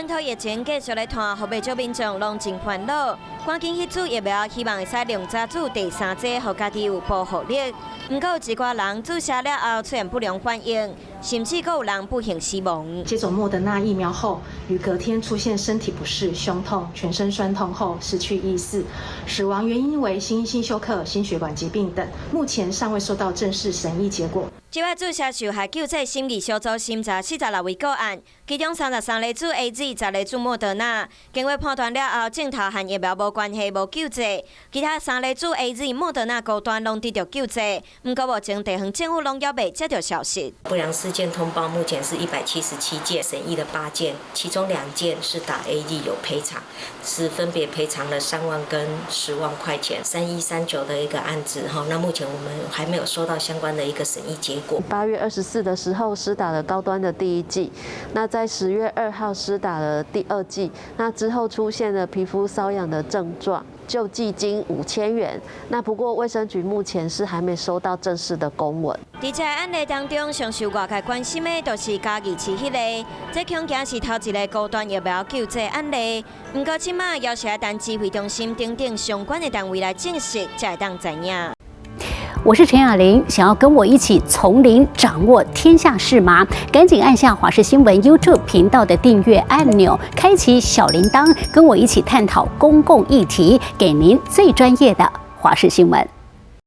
本土疫情繼續咧拖，予袂少民眾攏真煩惱，趕緊去注疫苗，希望會使量早注第三劑，予家己有保護力。毋過有一寡人注射了後出現不良反應，甚至閣有人不幸死亡。接種莫德納疫苗後，於隔天出現身體不適、胸痛、全身痠痛後失去意識，死亡原因為心因性休克、心血管疾病等，目前尚未收到正式審議結果。這擺注射受害救濟審議小組審查46位個案，其中33例注 AZ，10例注莫德納。經過判斷了後，症頭和疫苗無關係，無救濟。其他三例注 AZ、莫德納高端攏得著救濟。毋過目前地方政府攏猶未接著消息。不良事件通報目前是177件，審議了8件，其中2件是打 AZ 有賠償，是分別賠償了3萬跟10萬塊錢。3139的一個案子，哈，那目前我們還沒有收到相關的一個審議結果。8月24的時候施打了高端的第一劑，那在10月2號施打了第二劑，那之後出現了皮膚瘙癢的症狀，救濟金5000元。那不過衛生局目前是還沒收到正式的公文。佇這個案例當中，上受外界關心的，就是嘉義市彼個，這恐驚是頭一个高端疫苗救濟案例。毋過這馬猶是愛等指揮中心等等相關的單位來證實，才會當知影。我是陳雅玲，想要跟我一起從零掌握天下事嗎？趕緊按下華視新聞 YouTube 頻道的訂閱按鈕，開啟小鈴鐺，跟我一起探討公共議題，給您最專業的華視新聞。